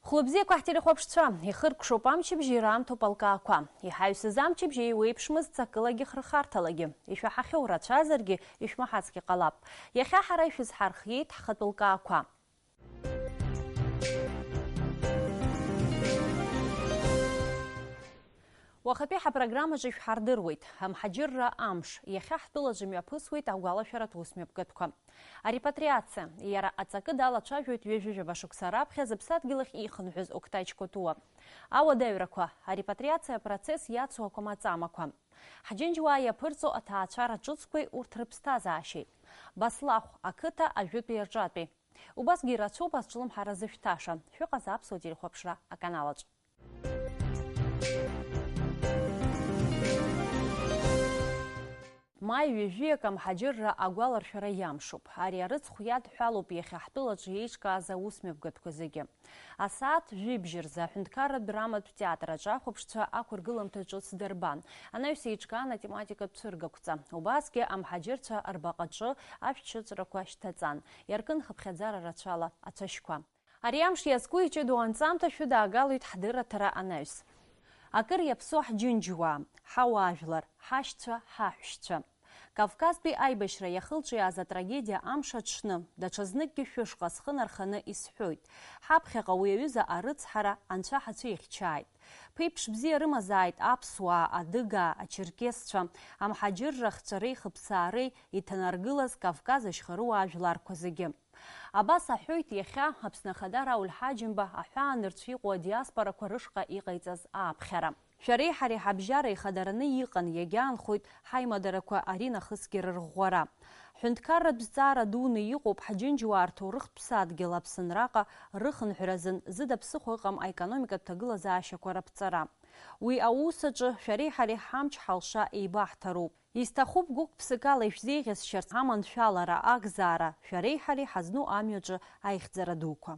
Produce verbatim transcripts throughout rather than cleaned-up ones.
Хәлыбзиақәа ҳтелехәаԥшцәа, ихыркәшоуп амчыбжьи раамҭоуп алкаақәа. Иҳаҩсыз амчыбжьи еиуеиԥшмызт ҵакылагьы хырхарҭалагьы. Ишәаҳахьоу рацәазаргьы, ишәмаҳацгьы ҟалап. Иахьа ҳара ишәызҳархиеит ҳхатәы лкаақәа. Уахатәи ҳапрограммаҿы ишәҳардыруеит, амҳаџьырра амш, иахьа ҳтәылаҿы мҩаԥысуеит агәалашәаратә усмҩаԥгатәқәа. Арепатриациа, иара аҵакы далацәажәоит ҩажәижәаба шықәса раԥхьа зыԥсадгьыл ахь ихынҳәыз Октай Чкотуа. Ауадаҩрақәа, арепатриациа апроцесс иацу акәамаҵамақәа. Ҳџьынџьуаа иаԥырҵо аҭаацәара ҿыцқәеи урҭ рыԥсҭазаашьеи. Баслахә, ақыҭа ажәытәи аҿатәи. Убасгьы ирацәоуп азҿлымҳара зышәҭаша. Шәыҟаз аԥсуа телехәаԥшра аканалаҿ. Маи ҩажәиак амҳаџьырра агәаларшәара иамшуп. Ари арыцхә иадҳәалоуп иахьа ҳтәылаҿы еиҿкааз аусмҩаԥгатәқәа зегьы. Асааҭ жәибжь рзы аҳәынҭқарратә драматә театр аҿы ахәаԥшцәа ақәыргыламҭа ҿыц дырбан. Анаҩс еиҿкаан атематикатә цәыргақәҵа. Убасгьы амҳаџьырцәа рбаҟаҿы ашәҭшьыҵәрақәа шьҭаҵан. Иаркын хыԥхьаӡара рацәала ацәашьқәа. Ари амш иазку иҷыдоу анҵамҭа шәыдаагалоит ҳдырраҭара анаҩс. Акыр иаԥсоу ҳџьынџьуаа, ҳауаажәлар, ҳашьцәа, ҳаҳәшьцәа. Кавказтәи аибашьра иахылҿиааз атрагедиа амш аҽны, даҽазныкгьы шәышҟа схы нарханы исҳәоит. Ҳаԥхьаҟа уи аҩыза арыцҳара анцәа ҳацәихьчааит. Ԥеиԥш бзиа рымазааит аԥсуаа, адыгаа, ачерқьесцәа, амҳаџьырра ахҵәареи хыԥсаареи иҭанаргылаз Кавказ ашьхарыуаа жәларқәа зегьы. Абас аҳәоит иахьа Аԥсны Ахада Рауль Ҳаџьымба аҳәаанырцә иҟоу адиаспорақәа рышҟа иҟаиҵаз ааԥхьара. Шәареи ҳареи ҳабжьара ихадараны иҟан, иагьаанхоит ҳаимадарақәа аринахысгьы рырӷәӷәара. Ҳәынҭқарратә зҵаара дуны иҟоуп ҳџьынџьуаа рҭоурыхтә ԥсадгьыл Аԥсынраҟа рыхынҳәразын зыда ԥсыхәа ыҟам аекономикатә ҭагылазаашьақәа раԥҵара. Уи аус аҿы шәареи ҳареи ҳамч-ҳалша еибаҳҭароуп. Исҭахуп гәык-ԥсыкала ишәзеиӷьасшьарц аманшәалара, акзаара, шәареи ҳареи ҳазну амҩаҿы аихьӡара дуқәа.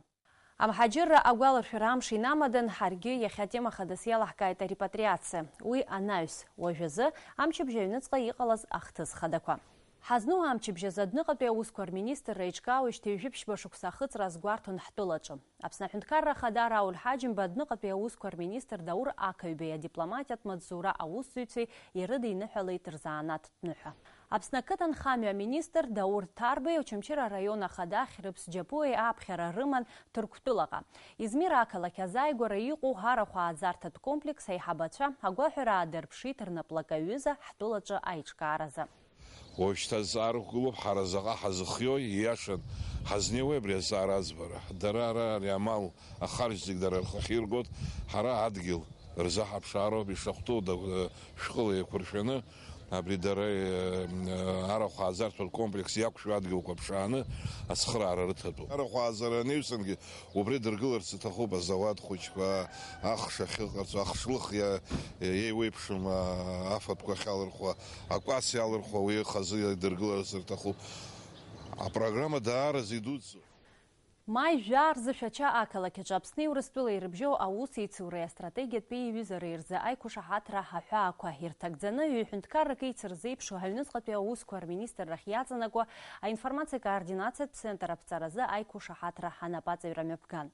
Амҳаџьырра агәаларшәара амш инамадан, ҳаргьы иахьа атема хадас иалаҳкааит арепатриациа. Уи анаҩс, уажәазы, амчыбжь аҩныҵҟа иҟалаз ахҭыс хадақәа. Ҳазну амчыбжь азы адәныҟатәи аусқәа рминистрра еиҿкаауеижьҭеи жәиԥшьба шықәса ахыҵра азгәарҭон ҳтәылаҿы. Аԥсны Аҳәынҭқарра Ахада Рауль Ҳаџьымба адәныҟатәи аусқәа рминистр Даур Ақаҩбеи адипломатиатә маҵзура аусзуҩцәеи ирыдиныҳәалеит рзанааҭтә ныҳәа. Аԥсны ақыҭанхамҩа аминистр Даур Ҭарбеи Очамчыра араион ахада Хьрыԥс Џьапуеи ааԥхьара рыман Ҭырқәтәылаҟа. Измир ақалақь азааигәара иҟоу арахә ааӡарҭатә комплекс аиҳабацәа агәаҳәара аадырԥшит рнаплакы аҩыза ҳтәылаҿы аиҿкааразы. Уажәшьҭа азҵаара ықәгылоуп, ҳара заҟа ҳазыхиои, ииашан, ҳазнеиуеи абри азҵаара аӡбара? Дара ара ари амал, ахарџь зегь дара рхахьы иргоит, ҳара адгьыл рзаҳаԥшаароуп ишахәҭоу, да-, шәҟәыла еиқәыршәаны, абри дара, э, арахә ааӡарҭатә комплекс иақәшәо адгьылқәа ԥшааны ацхыраара рыҭатәуп. Арахә ааӡара анаҩсангьы убри дыргыларц иҭахуп, азауад хәыҷқәа, ахш ахьыҟарҵо, ахшлых иа-, еиуеиԥшым, а, афатәқәа ахьалырхуа, акәац иалырхуа уи хазы идыргыларц рҭахуп. Апрограмма даараӡа идуӡӡоуп. Маи жәаа рзы Шәача ақалақь аҿы Аԥсни Урыстәылеи ирыбжьоу аусеицуреи астратегиатәи иҩызареи рзы аиқәшаҳаҭра аҳәаақәа ирҭагӡаны, ҩ-ҳәынҭқаррак еицырзеиԥшу аҩныҵҟатәи аусқәа рминистррахь иаҵанакуа аинформациа координациатә центр аԥҵаразы аиқәшаҳаҭра анапаҵаҩра мҩаԥган.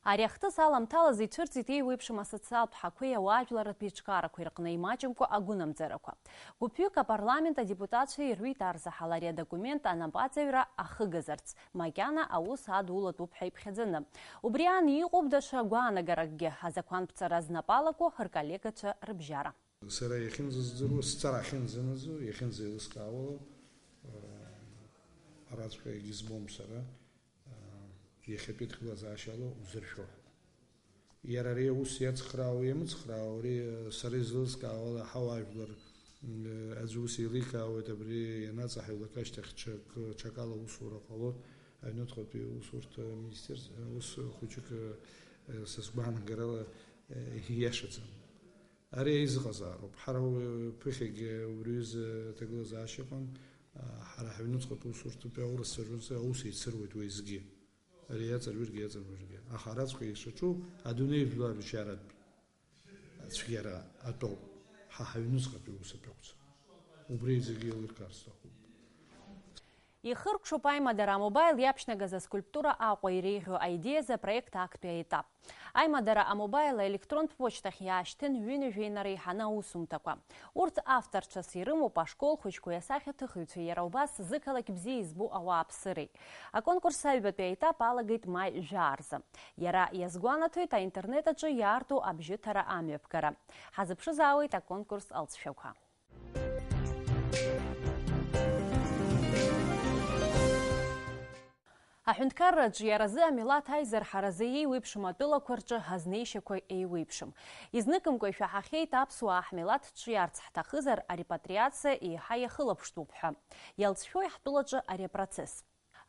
Ари ахҭыс аламҭалаз ицәырҵит еиуеиԥшым асоциалтә ҳақәеи ауаажәларратә еиҿкаарақәеи рҟны имаҷымкәа агәынамӡарақәа. Гәыԥҩык апарламент адепутатцәа ирҩит арзаҳал ари адокумент анапаҵаҩра ахыгазарц, макьана аус адулатәуп ҳәа иԥхьаӡаны. Убри аан иҟоуп даҽа гәаанагаракгьы, азакәанԥҵара знапалаку рколлегацәа рыбжьара. Сара иахьынӡаздыруа, сҵара ахьынӡанаӡо, иахьынӡеилыскаауало, араҵәҟьа егьызбом сара, иахьатәи ҭагылазаашьала узыршәо. Иара ари аус иацхраау, иамыцхраау, ари, сара излызкаауала, ҳауаажәлар, м, аӡәы ус еиликаауеит, абри ианаҵаҳаҩлак ашьҭахь ҽак, ҽакала аусура ҟалоит, аҩнуҵҟатәи аусурҭа министерс-, ус хәыҷык, сызгәаанагарала, ииашаӡам. Ари аизыҟазаароуп. Ҳара уи ԥыхьагьы убри аҩыза аҭагылазаашьа ыҟан. Ҳара ҳаҩнуҵҟатәи усурҭатәи аурысцәа рзы аус еицыруеит уеизгьы. Ари иаҵарҩыргьы иаҵарҩыргьы. Аха араҵәҟьа ишаҿу адунеи жәлар ржьаратә Цәгьара атәоуп ҳа ҳаҩнуҵҟатәи аус атәы акәзар. Убри зегьы еилыркаар сҭахуп. Ихыркәшоуп аимадара амобаил иаԥшьнагаз аскульптура Аҟәа иреиӷьу аидеиазы апроект актәи аетап. Аимадара амобаил аелектронтә почтахь иаашьҭын ҩынҩажәа инареиҳаны аусумҭақәа. Урҭ авторцәас ирымоуп ашкол хәыҷқәеи асахьаҭыхыҩцәеи, иара убас зықалақь бзиа избо ауааԥсыреи. Аконкурс аҩбатәи аетап алагеит маи жәаа рзы. Иара иазгәанаҭоит аинтернет аҿы иаарту абжьыҭара амҩаԥгара. Ҳазыԥшызаауеит аконкурс алҵшәақәа. Аҳәынҭқарра аҿиаразы амилаҭ аизырҳаразы еиуеиԥшым атәылақәа рҿы ҳазнеишьақәа еиуеиԥшым. Изныкымкәа ишәаҳахьеит аԥсуаа ҳмилаҭ ҿиарц ҳҭахызар, арепатриациа еиҳа иахылаԥштәуп ҳәа. Иалҵшәои ҳтәылаҿы ари апроцесс?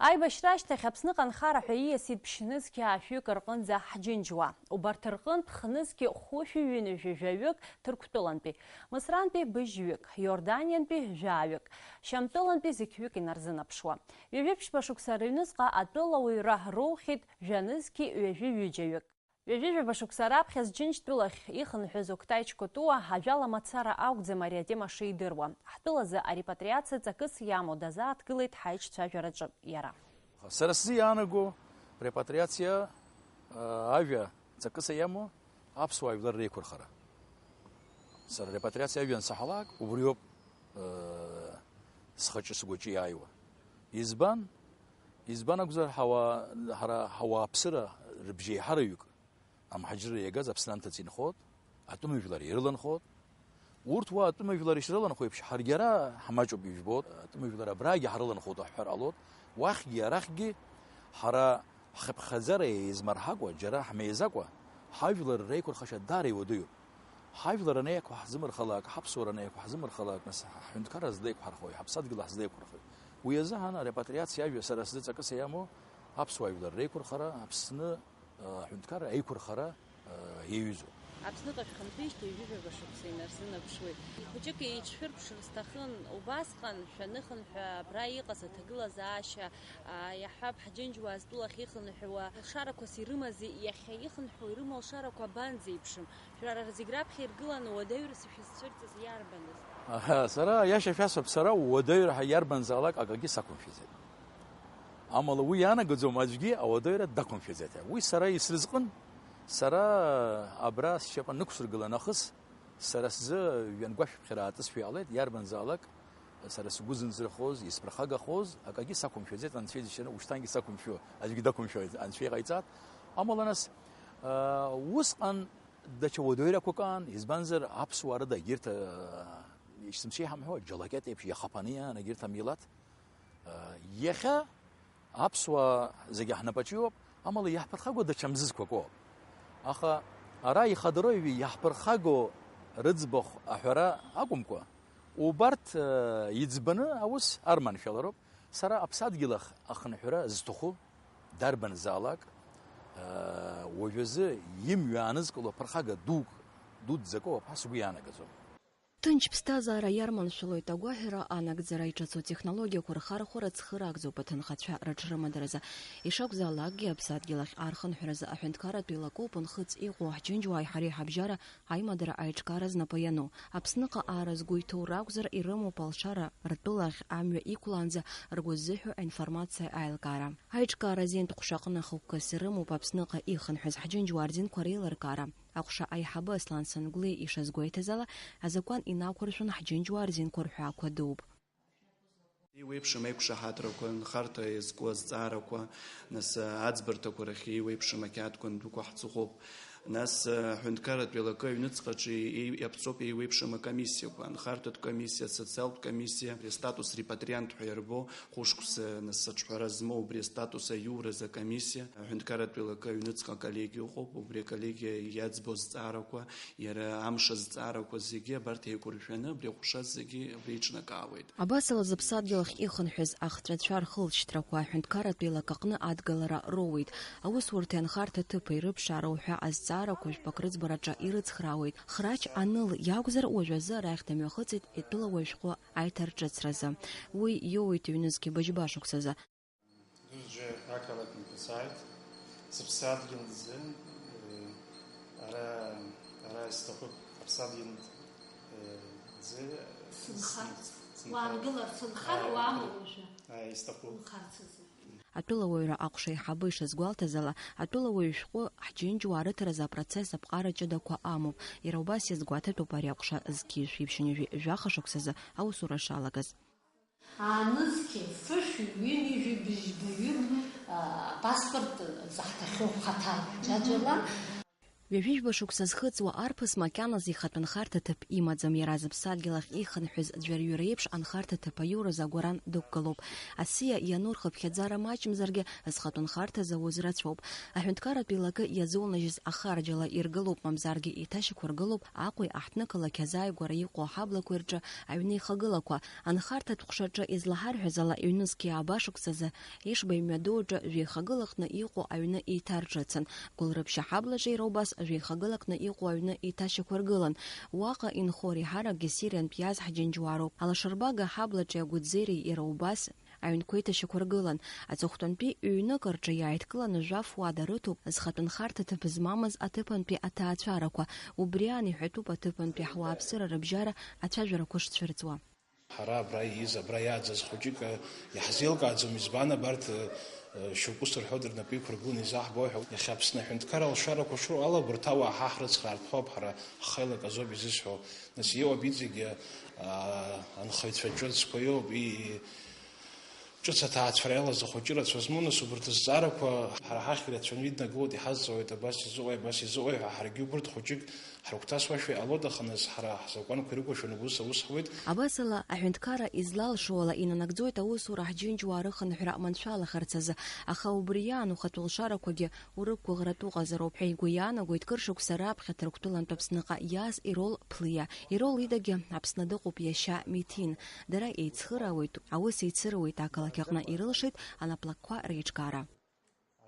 Аибашьра ашьҭахь Аԥсныҟа анхара ҳәа ииасит ԥшьнызқьи аашәҩык рҟынӡа ҳџьынџьуаа. Убарҭ рҟынтә хнызқьи хәышәи ҩынҩажәи жәаҩык Ҭырқәтәылантәи, Мысрантәи быжьҩык, Иорданиантәи жәаҩык, Шьамтәылантәи зқьҩык инарзынаԥшуа. Ҩажәи ԥшьба шықәса рыҩныҵҟа атәылауаҩра роухьеит жәанызқьи ҩажәи ҩыџьаҩык. Ҩажәи жәаба шықәса раԥхьа Зџьынџьтәылахь ихынҳәыз Октай Чкотуа ажәала мацара акәӡам ари атема шидыруа. Ҳтәылазы арепатриациа ҵакыс иамоу дазааҭгылеит ҳаиҿцәажәараҿы иара. Сара сзы иаанаго репатриациа, а, ажәа ҵакыс иамоу аԥсуаа жәлар реиқәырхара. Сара репатриациа ажәа ансаҳалак, убриоуп, а, схаҿы сгәаҿы иааиуа. Избан? Избан акәзар, ҳауаа, ҳара ҳауааԥсыра рыбжеиҳараҩык, амҳаџьырра иагаз Аԥсны анҭыҵ инхот, атәымыжәлар ирыланхот. Урҭ уа атәымыжәлар ишрыланхо еиԥш, ҳаргьы ара ҳмаҷуп, ижәбот, атәымыжәлар абраагьы ҳрыланхот уҳәҳәар ҟалот, уахьгьы арахьгьы ҳара ҳхыԥхьаӡара еизмырҳакәа, џьара ҳмеизакәа, ҳажәлар реиқәырхашьа даара иуадаҩуп. Ҳажәлар анеиқәҳзымырхалак, ҳаԥсуара анеиқәҳзымырхалак, нас ҳҳәынҭқарра злеиқәҳархои, ҳаԥсадгьыл ҳзлеиқәырхои? Уи азыҳәан арепатриациа ажәа сара сзы ҵакыс иамоу аԥсуа жәлар реиқәырхара, Аԥсны, а, аҳәынҭқарра аиқәырхара, а, иаҩызоуп. Аԥсныҟа шәхынҳәижьҭеи ҩажәижәаба шықәса инарзынаԥшуеит. Хәыҷык еиҿшәырԥшыр сҭахын, убасҟан шәаныхынҳәы абра иҟаз аҭагылазаашьа, а, иаҳҳәап, ҳџьынџьуаа зтәылахь ихынҳәуа лшарақәас ирымази, иахьа ихынҳәуа ирымоу алшарақәа абанӡеиԥшым? Шәара зегь раԥхьа иргыланы уадаҩрас ишәызцәырҵыз иарбаныз? Аҳа, сара аиаша шәасҳәап, сара уадаҩра ҳәа иарбанзаалак акагьы сақәымшәаӡеит. Амала уи иаанагаӡом аӡәгьы ауадаҩра дақәымшәаӡеит ҳәа. Уи сара исрызҟын, сара абра сшьапы нықәсыргылан нахыс, сара сзы жәҩангәашәԥхьара аатызшәа иҟалеит, иарбанзаалак сара сгәы зынзырхоз, исԥырхагахоз, акагьы сақәымшәаӡеит, Анцәа иџьшьаны, ушьҭангьы сақәымшәо, аӡәгьы дақәымшәо, Анцәа иҟаиҵааит. Амала нас, аа, усҟан даҽа уадаҩрақәак аан, избанзар, аԥсуаа рыда егьырҭ, аа, ишсымшеи ҳамҳәо, џьалакьат еиԥш иахаԥаны иаан егьырҭ амилаҭ. Иахьа аԥсуаа зегьы ҳнапаҿы иоуп, амала иаҳԥырхагоу даҽа мзызқәак ыҟоуп. Аха ара ихадароу иаҳԥырхагоу рыӡбахә аҳәара акәымкәа, убарҭ, э, иӡбаны аус арманшәалароуп. Сара аԥсадгьыл ахь ахынҳәра зҭаху дарбанзаалак, э, уажәазы имҩа аанызкыло аԥырхага дук, дуӡӡак ыҟоуп ҳәа сгәы иаанагаӡом. Ҭынч ԥсҭазаара иарманшәалоит агәаҳәара анагӡара иҿыцу технологиақәа рхархәара цхыраагӡоуп аҭынхацәа рыҽрымадаразы. Ишакәзаалакгьы, аԥсадгьыл ахь архынҳәразы аҳәынҭқарратә еилакоуп нхыҵ иҟоу ҳџьынџьуааи ҳареи ҳабжьара аимадара аиҿкаара знапы иану. Аԥсныҟа аара згәы иҭоу ракәзар, ирымоуп алшара ртәылахь амҩа иқәлаанӡа ргәы ззыҳәо аинформациа аилкаара. Аиҿкаара азинтә ҟәшаҟны хықәкыс ирымоуп Аԥсныҟа ихынҳәыз ҳџьынџьуаа рзинқәа реилыркаара. Аҟәша аиҳабы Аслан Сангәлиа ишазгәеиҭаз ала, азакәан инақәыршәон ҳџьынџьуаа рзинқәа рҳәаақәа дууп. Еиуеиԥшым аиқәшаҳаҭрақәа, нхарҭа иазку азҵаарақәа, нас, аӡбарҭақәа рахь еиуеиԥшым ақьаадқәа ндәықәаҳҵахоуп. Нас, аҳәынҭқарратә еилакы аҩныҵҟаҿы еи-, иаԥҵоуп еиуеиԥшым акомиссиақәа, анхарҭатә комиссиа, асоциалтә комиссиа, астатус репатриант ҳәа иарбоу, хәышықәса, нас, аҿҳәара змоу убри астатус аиуразы акомиссиа, аҳәынҭқарратә еилакы аҩныҵҟа аколлегиа ыҟоуп, убри аколлегиа иаӡбо азҵаарақәа, иара амш азҵаарақәа зегьы абарҭ еиқәыршәаны, абри аҟәша зегьы абри еиҿнакаауеит. Абасала, зыԥсадгьыл ахь ихынҳәыз ахҵәацәа рхылҵшьҭрақәа аҳәынҭқарратә еилакы аҟны адгылара роуеит. Аусурҭеи анхарҭа ҭыԥи рыԥшаара уҳәа азҵаарақәа жәпак рыӡбараҿы ирыцхраауеит. Храч Аныл иакәзар, уажәазы арахь дымҩахыҵит итәылауаҩ шәҟәы аиҭарҿыцразы. Уи иоуеит ҩнызқьи быжьба шықәсазы. Дузџье ақалақь мҟасааит, сыԥсадгьыл азы, э, ара, ара исҭахуп. Ԥсадгьыл, э, ӡы, сынхарц, сынхарц. Уаангыларц, сынхар, э, уаама уажәы? Э, исҭахуп. Сынхарц азы. Атәылауаҩра аҟәша аиҳабы ишазгәалҭаз ала, атәылауаҩ шәҟәы ҳџьынџьуаа рыҭаразы апроцесс аԥҟара ҷыдақәа амоуп. Иара убас иазгәаҭатәуп ари аҟәша зқьи жәшәи ԥшьынҩажәи жәаха шықәсазы аус ура шалагаз. Аанызқьи фышәи ҩынҩажәи быжьба ҩык, а, апаспорт заҳҭахьоу хаҭала, џьаџьала. Ҩажәижәба шықәса зхыҵуа арԥыс макьаназы ихатә нхарҭа ҭыԥ имаӡам, иара зыԥсадгьыл ахь ихынҳәыз ӡәырҩы реиԥш анхарҭа ҭыԥ аиуразы агәаран дықәгылоуп. Асиа иану рхыԥхьаӡара маҷымзаргьы, зхатә нхарҭа зауз рацәоуп. Аҳәынҭқарратә еилакы иазулнажьыз ахарџьала иргылоуп, мамзаргьы еиҭашьақәыргылоуп Аҟәеи аҳҭнықалақь азааигәара иҟоу аҳаблақәеи рҿы аҩны ихагылақәа. Анхарҭатә ҟәшаҿы излаҳарҳәаз ала, ҩнызқьи ааба шықәсазы Ишба имҩаду аҿы жәеихагылаҟны иҟоу аҩны еиҭарҿыцын. Гәылрыԥшь аҳаблаҿы иара убас жәеихагылаҟны иҟоу аҩны еиҭашьақәыргылан. Уаҟа инхо реиҳаракгьы Сириантә иааз ҳџьынџьуаароуп. Алашарбага аҳаблаҿи Агәыӡери иара убас аҩнқәа еиҭашьақәыргылан. Аҵыхәтәантәи ҩнык рҿы иааидкыланы жәаф уада рыҭоуп зхатә нхарҭа ҭыԥ змамыз аҭыԥантәи аҭаацәарақәа. Убри аан иҳәатәуп аҭыԥантәи ҳуааԥсыра рыбжьара ацәажәарақәа шцәырҵуа. Ҳара абра ииз, абра иааӡаз хәыҷык, э, иаҳзеилкааӡом, избан абарҭ, э, э, шьоукы сырҳәоит рнапы иқәыргыланы изаҳбо ҳәа. Иахьа Аԥсны аҳәынҭқар алшарақәа шроу ала, убарҭ ауаа ҳа ҳрыцхраарц ҳауп, ҳара ҳхеилак азоуп изысҳәо. Нас иоуп иҵегьы, а, анхаҩцәа ҿыцқәа иоуп, и-, ҿыц аҭаацәара иалаз ахәыҷы рацәа змоу, нас убарҭ азҵаарақәа ҳара ҳахь ирацәаны иднагылоит, иҳазҵаауеит, абас изыҟои, абас изыҟои ҳәа, ҳаргьы убарҭ хәыҷык Ҳрыгәҭасуашәа иҟалоит, аха нас ҳара ҳзакәанқәа ирыкәашоны убыс аус ҳуеит. Абасала, аҳәынҭқарра излалшо ала инанагӡоит аусура ҳџьынџьуаа рыхынҳәра маншәалахарц азы, аха убри аан ухатә лшарақәагьы урықәгәыӷратә уҟазароуп ҳәа игәы иаанагоит кыр шықәса раԥхьа Ҭырқәтәылантә Аԥсныҟа иааз Ерол Ԥлиа. Ерол идагьы Аԥсны дыҟоуп иашьа Миҭин. Дара еицхыраауеит, аус еицыруеит, ақалақь аҟны ирылшеит анаплакқәа реиҿкаара.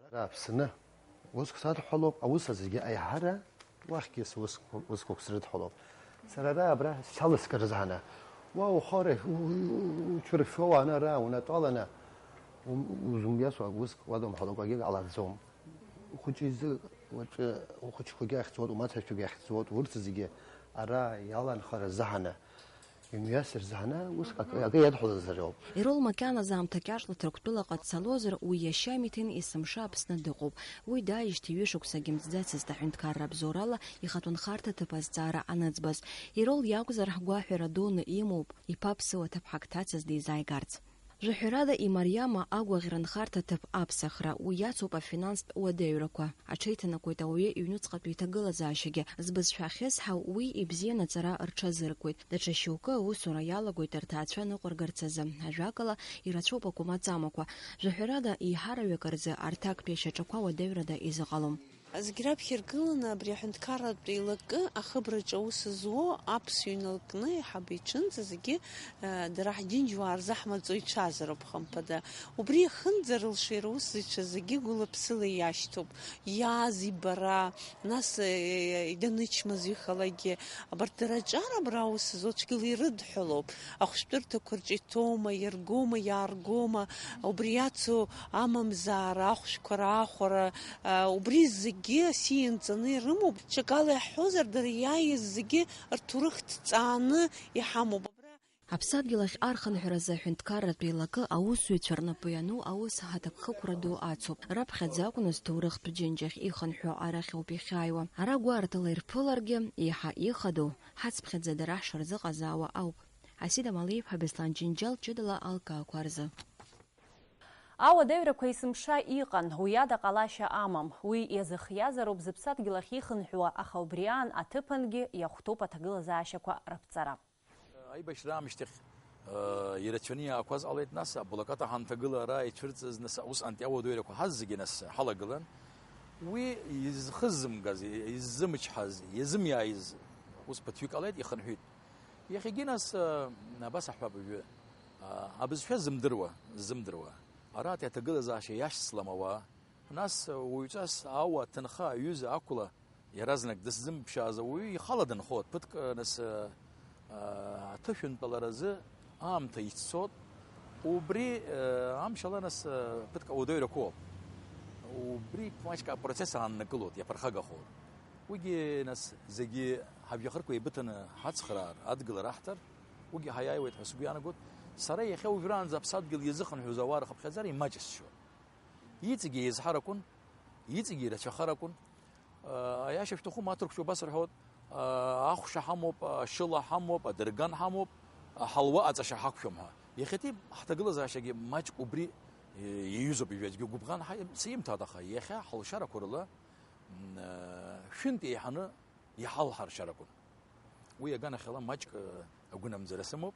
Ара Аԥсны уск садҳәалоуп, аус азгьы аиҳара уахьгьы сусқәа, усқәак срыдҳәалоуп. Сара ара абра саласкыр заҳана. Уа ухора, у-, у-, уцәыршәо уааны ара унатәаланы, ум-, узумҩасуа уск уадумҳәалакәагьы ҟалаӡом. Ухәыҷы изы, уаҵәы ухәыҷқәагьы ахьӡуеит, умацашәагьы ахьӡуеит, урҭ зегьы ара иаланхара заҳана. Имҩасыр заҳаны ус акы, акы иадҳәалазар ауп. Ерол макьаназы аамҭа кьаҿла Ҭырқәтәылаҟа дцалозар, уи иашьа Миҭин есымша Аԥсны дыҟоуп. Уи дааижьҭеи ҩышықәсагьы мҵӡацызт аҳәынҭқарра абзоурала ихатә нхарҭа ҭыԥ азҵаара аныӡбаз. Ерол иакәзар, ҳгәаҳәара дуны имоуп, иԥа ԥсыуа ҭыԥҳак дҭацаз дизааигарц. Жәаҳәарада имариама агәаӷьра нхарҭа ҭыԥ аԥсахра, уи иацуп афинанстә уадаҩрақәа. Аҽеиҭанакуеит ауаҩы иҩнуҵҟатәи иҭагылазаашьагьы. Збызшәа ахьысҳау уи ибзианы аҵара рҽазыркуеит. Даҽа шьоукы аусура иалагоит рҭаацәа ныҟәыргарц азы. Ажәакала, ирацәоуп акәымаҵамақәа. Жәаҳәарада, еиҳараҩык рзы арҭ актәи ашьаҿақәа уадаҩрада изыҟалом. Зегь раԥхьа иргыланы абри аҳәынҭқарратә еилакы ахыбраҿы аус зуо аԥсҩы инаркны аиҳабы иҽынӡа зегьы, э, дара ҳџьынџьуаа рзы ҳмаҵуҩцәазароуп, хымԥада. Убри иахынӡарылшо иара аусзуҩцәа зегьы гәыла-ԥсыла иашьҭоуп. Иааз ибара, нас, э, иданычмазаҩхалак, абарҭ дара аҿар абра аус зуа цәгьала ирыдҳәалоуп. Ахәшәтәырҭақәа рҿы иҭоума, иаргома, иааргома, убри иацу амамзаара, ахәшәқәа раахәара, а, убри зегьы асиа нҵаны ирымоуп. Ҽакала иаҳҳәозар, дара иааиз зегьы рҭоурых ҭҵааны иҳамоуп. Аԥсадгьыл ахь архынҳәразы аҳәынҭқарратә еилакы аусзуҩцәа рнапы иану аус ҳаҭакхықәра ду ацуп. Раԥхьаӡа акәны зҭоурыхтә џьынџьахь ихынҳәо арахь ауп иахьааиуа. Ара гәаартыла ирԥыларгьы, еиҳа ихадоу, ҳацԥхьаӡа дара ҳшырзыҟазаауа ауп. Асида Малиев-иԥа Беслан Џьынџьал ҷыдала алкаақәа рзы. Ауадаҩрақәа есымша иҟан, уи ада ҟалашьа амам. Уи иазыхиазароуп зыԥсадгьыл ахь ихынҳәуа, аха убри аан аҭыԥангьы иахәҭоуп аҭагылазаашьақәа раԥҵара. Аибашьра аамышьҭахь, э, ирацәаны иаақәаз ҟалеит, нас аблокада ҳанҭагыла ара ицәырҵыз, нас усҟантәи ауадаҩрақәа ҳазегьы нас ҳалагылан. Уи изхызымгаз, иззымычҳаз, иазымиааиз ус ԥыҭҩык ҟалеит, ихынҳәит. Иахьагьы нас, э, абас аҳәап уажәы, э, абызшәа зымдыруа, ззымдыруа, аратәи аҭагылазаашьа иашьцылам ауаа, нас уаҩҵас ауа, аҭынха, аҩыза, ақәла, иаразнак дысзымԥшааз ауаҩы ихала дынхоит, ԥыҭк, э, нас, э, э, аҭышәынтәаларазы аамҭа иццот, убри, э, амшала нас, э, ԥыҭк ауадаҩрақәоуп. Убри маҷк апроцесс ааннакылоит, иаԥырхагахоит. Уигьы, нас, зегьы ҳажәҩахырқәа еибыҭаны ҳацхраар, адгылара аҳҭар, уигьы ҳаиааиуеит ҳәа сгәы иаанагоит. Сара иахьа уажәраанӡа аԥсадгьыл иазыхынҳәыз ауаа рхыԥхьаӡара имаҷызшьуан. Иҵегьы еизҳаракәын, иҵегьы ирацәахаракәын. Аиаша шәҭахума, аҭырқәцәа убас рҳәоит, ахәша ҳамоуп, ашьыла ҳамоуп, адырган ҳамоуп, аҳалуа аҵашьа ҳақәшәом ҳәа. Иахьатәи ҳҭагылазаашьагьы маҷк убри иаҩызоуп, ижәҩаӡәгьы гәыбӷан ҳа-, симҭааит, аха иахьа ҳалшарақәа рыла, м, шәынтә еиҳаны иҳалҳаршьаракәын. Уи аганахьала маҷк агәынамӡара сымоуп,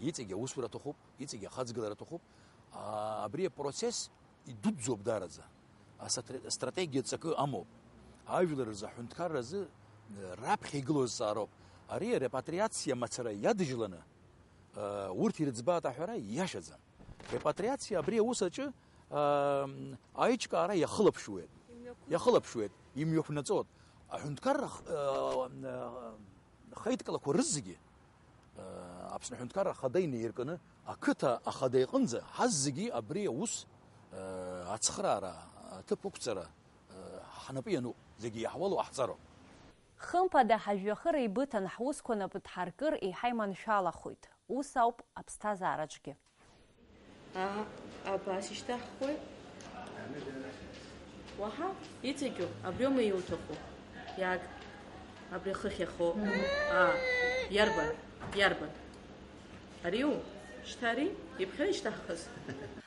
иҵегьы аусура аҭахуп, иҵегьы ахаҵгылара аҭахуп. Абри апроцесс идуӡӡоуп даараӡа. Астратегиа ҵакы амоуп. Ажәлар рзы, аҳәынҭқарра азы раԥхьа игылоу зҵаароуп. Ари арепатриациа мацара иадыжьланы, урҭ ирыӡбаат аҳәара иашаӡам. Репатриациа абри аус аҿы, аа, аиҿкаара иахылаԥшуеит. Имҩақәнаҵоит. Иахылаԥшуеит, имҩақәнаҵоит. Аҳәынҭқарра х-, аа, аа, хаидкылақәа рызегьы, аа, Аԥсны аҳәынҭқарра ахада инаиркны, ақыҭа ахада иҟынӡа ҳаззегьы абри аус, аа, ацхраара, аҭыԥ ықәҵара, аа, ҳнапы иануп, зегьы иаҳуалу ҟаҳҵароуп. Хымԥада, ҳажәҩахыр еибыҭан, ҳусқәа напы дҳаркыр еиҳа иманшәалахоит. Ус ауп аԥсҭазаараҿгьы. Ааҳ, абас ишьҭаҳхуеит. Уаҳа иҵегьу абриоума иуҭаху? Иааг, абри ахыхь иахоу. Аа, иарбан? Иарбан? Ариу? Шьҭа ари? Иԥхьа ишьҭаҳхыз?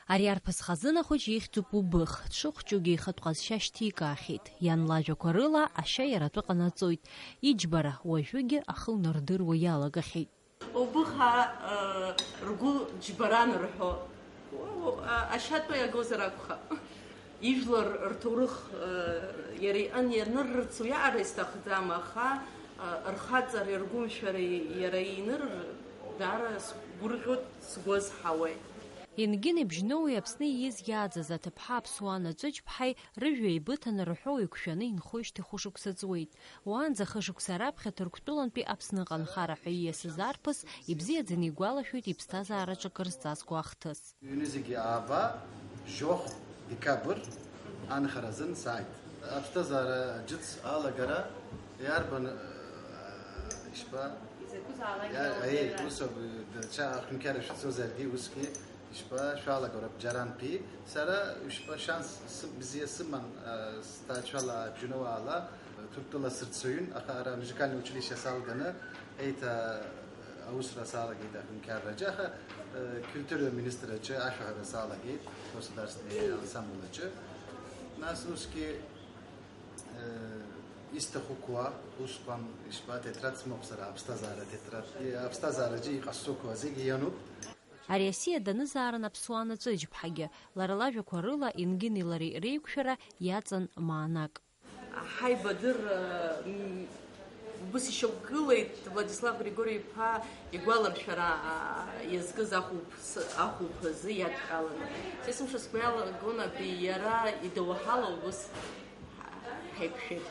Ари арԥыс хазына хәыҷ ихьӡуп Убых, дшыхәҷугьы ихатә ҟазшьа шьҭикаахьеит. Иан лажәақәа рыла, ашьа иара атәы ҟанаҵоит. Иџьбара, уажәыгьы ахы лнардыруа иалагахьеит. Убыхаа, э, ргәы џьбаран рҳәо, ашьатәы иагозар акәхап. Ижәлар рҭоурых, э, иара иҟын ианыррыц уиаҟара исҭахӡам, аха, э, рхаҵареи ргәымшәареи иара инырр даара сгәырӷьоит, сгәы азҳауеит. Енгин Ибжьноуи Аԥсны ииз иааӡаз аҭыԥҳа Аԥсуа Наҵәыџьԥҳаи рыжәҩа еибыҭаны рҳәоу еиқәшәаны инхоижьҭеи хәышықәса ҵуеит. Уаанӡа хышықәса раԥхьа Ҭырқәтәылантәи Аԥсныҟа анхара ҳәа ииасыз арԥыс ибзиаӡаны игәалашәоит иԥсҭазаараҿы акыр зҵазкуа ахҭыс. Ҩнызқьи ааба, жәохә декабр, анхара азын сааит. Аԥсҭазаара џьыц алагара иарбан, э, ишԥа? Изакәызаалак иа-, иалагеит. Аиеи, ус ауп, даҽа ахәынқьара шәцозаргьы усгьы. Ишԥа, шәалагоуп бџьарантәи? Сара, ишԥа, шанс сы-, бзиа сыман, а, сҭаацәала, абжьынуаала, Ҭырқәтәыла сырцаҩын, аха ара амузыкальный училище салганы, еиҭа аусура салагеит аҳәынҭқарраҿы, аха, э, культура министраҿы ашәаҳәара салагеит, государственный ансамбль аҿы. Нас усгьы, э, исҭаху қәа, усҟан, ишԥа, тетрадс моуп сара, аԥсҭазаара тетрадс, э, аԥсҭазаараҿы иҟасҵо қәа зегьы иануп. Ари асиа данызаарын Аԥсуа Наҵәыџьԥҳагьы, лара лажәақәа рыла Енгини лареи реиқәшәара иаҵан маанак. Ҳаибадырра, м, убыс ишьақәгылеит Владислав Григори-иԥа игәаларшәара, а, иазкыз ахәылԥ-, ахәылԥазы иадҳәаланы. Сесымша сгәы иалагон абри иара идоуҳала убыс ҳаиқәшәеит.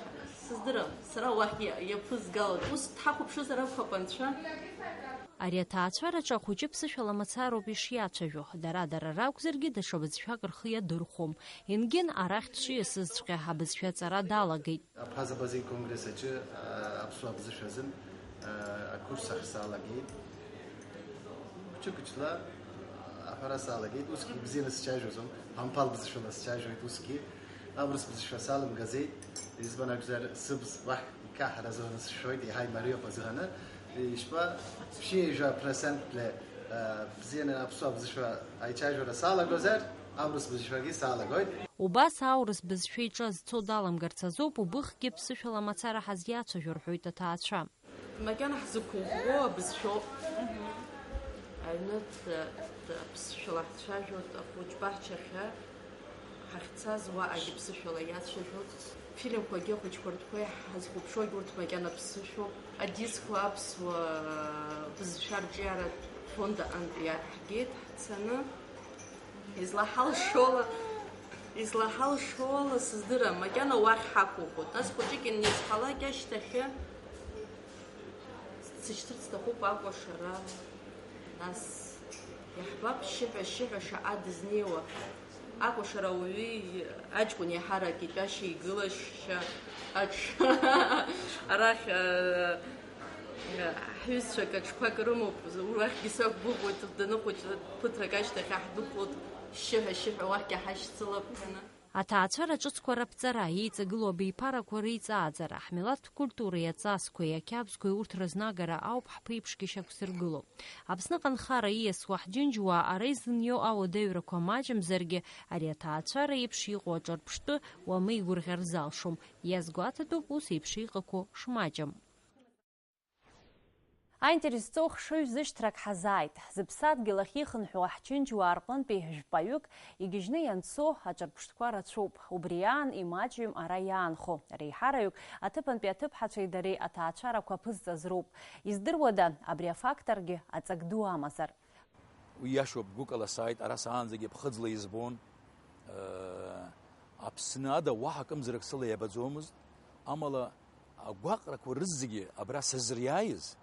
Сыздырам, сара уахь иа-, иаԥызгалоит. Ус дҳахәаԥшызар акәхап Анцәа. Ари аҭаацәараҿы ахәыҷы ԥсышәала мацароуп ишиацәажәо, дара-дара ракәзаргьы даҽа бызшәак рхы иадырхәом. Енгин арахь дшиасызҵәҟьа абызшәа аҵара далагеит. Абхаз Абазеи конгресс аҿы, а, аԥсуа бызшәа азын, а, акурс ахь салагеит. Хәыҷы-хәыҷла аҳәара салагеит, усгьы ибзианы сцәажәаӡом, ампал бызшәала сцәажәоит усгьы. Аурыс бызшәа салымгаӡеит, избан акәзар, сыбз уахь икаҳаразы анысшәоит, еиҳа имариоуп азыҳәаны. Ишԥа, ԥшьынҩажәа процентла, а, бзианы аԥсуа бызшәа аицәажәара салагозар, аурыс бызшәагьы салагоит. Убас аурыс бызшәа иҿы азцо даламгарц азоуп Убыхгьы ԥсышәала мацара ҳазиацәажәо, рҳәоит аҭаацәа. Макьана ҳзықәыӷәӷәо абызшәоуп. Аҩны д-, д-, аԥсышәала ҳцәажәоит, ахәыҷ баҳчахьы ҳахьцаз уаҟагьы ԥсышәала иацәажәоит. Фильмқәагьы ахәыҷқәа ртәқәа ҳазхәаԥшуагь урҭ макьана ԥсышәоуп. Адискқәа аԥсуа бызшәа арҿиаратә фонд аҟынтә иаҳгеит ҳцаны. Излаҳалшола, излаҳалшола сыздырам, макьана уахь ҳақәыӷәӷәоит. Нас хәыҷык ианизҳалак ашьҭахьы сышьҭырц сҭахуп акәашара. Нас иаҳбап шьшьыҳәа-шьшьыҳәа шаҟа дызнеиуа. Акәашара ауаҩы аҷкәын иаҳарак итәашьа игылашьа аҽ-, арахь, э, ҳҩызцәа каҿқәак рымоуп, уахьгьы сақәгәыӷуеит, даныхәыҷ ԥыҭрак ашьҭахь аҳдәықәлоит, шьшьыҳәа-шьшьыҳәа уахьгьы ҳашьцылап ҳәаны. Аҭаацәара ҿыцқәа раԥҵара, еиҵагылоу абиԥарақәа реиҵааӡара, ҳмилаҭтә культуреи аҵасқәеи, ақьабзқәеи урҭ рызнагара ауп ҳԥеиԥшгьы шьақәзыргыло. Аԥсныҟа анхара ииасуа ҳџьынџьуаа ара изынио ауадаҩрақәа маҷымзаргьы, ари аҭаацәара еиԥш иҟоу аҿырԥштәы уамеигәырӷьар залшом, иазгәаҭатәуп ус еиԥш иҟақәоу шмаҷым. Аинтерес зҵоу хшыҩ зышьҭрак ҳазааит. Зыԥсадгьыл ахь ихынҳәуа ҳџьынџьуаа рҟынтәи жәпаҩык игьежьны ианцо аҿырԥштәқәа рацәоуп. Убри аан имаҷҩым ара иаанхо. Реиҳараҩык аҭыԥантәи аҭыԥҳацәеи дареи аҭаацәарақәа аԥызҵаз роуп. Издыруада, абри афакторгьы аҵак ду амазар? Уи иашоуп, гәыкала сааит, ара саанӡагьы ԥхыӡла избон. Э, Аԥсны ада уаҳа акымзарак сыла иабаӡомызт, амала агәаҟрақәа рызегьы абра сызриааиз,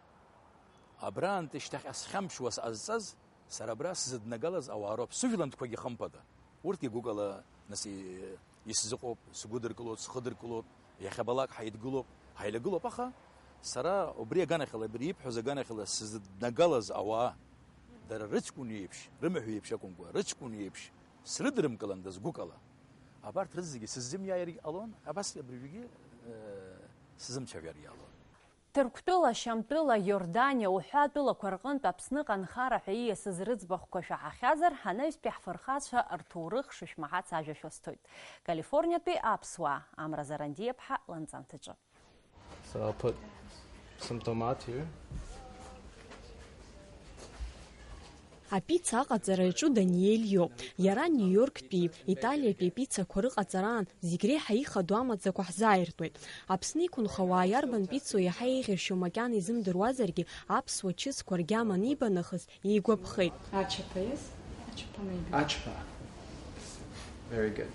абраантәи шьҭахьҟа схьамԥшуа сҟазҵаз, сара абра сзыднагалаз ауаа роуп, сыжәлантәқәагьы хымԥада. Урҭгьы гәыкала, нас, и-, исзыҟоуп, сгәыдыркылоит, схыдыркылоит, иахьабалак ҳаидгылоуп, ҳаилагылоуп, аха сара убри аганахьала, абри ибҳәаз аганахьала сзыднагалаз ауаа, дара рыҷкәын еиԥш, рымаҳә еиԥш акәымкәа, рыҷкәын еиԥш срыдрымкыландаз гәыкала. Абарҭ рызегьы сыззымиааиргьы ҟалон, абас абыржәгьы, э, сзымцәажәаргьы ҟалон. Ҭырқәтәыла, Шьамтәыла, Иорданиа уҳәа атәылақәа рҟынтә Аԥсныҟа анхара ҳәа ииасыз рыӡбахәқәа шәаҳахьазар, анаҩстәи ҳфырхацәа рҭоурых шышәмаҳац ажәа шәысҭоит. Калифорниатәи аԥсуаа, Амра Зарандиаԥҳа ланҵамҭаҿы. So I'll put some tomato here. Апицца аҟаҵара иаҿу Даниель иоуп. Иара Нью-Йорктәи, Италиатәи апиццақәа рыҟаҵараан зегь реиҳа ихадоу амаӡақәа ҳзааиртуеит. Аԥсны иқәынхауа иарбан пиццоу иаҳа еиӷьаршьо макьана изымдыруазаргьы, аԥсуа чысқәа ргьама аниба нахыс, еигәаԥхеит. Ачаԥа, yes? Ачаԥа maybe. Ачаԥа. Very good.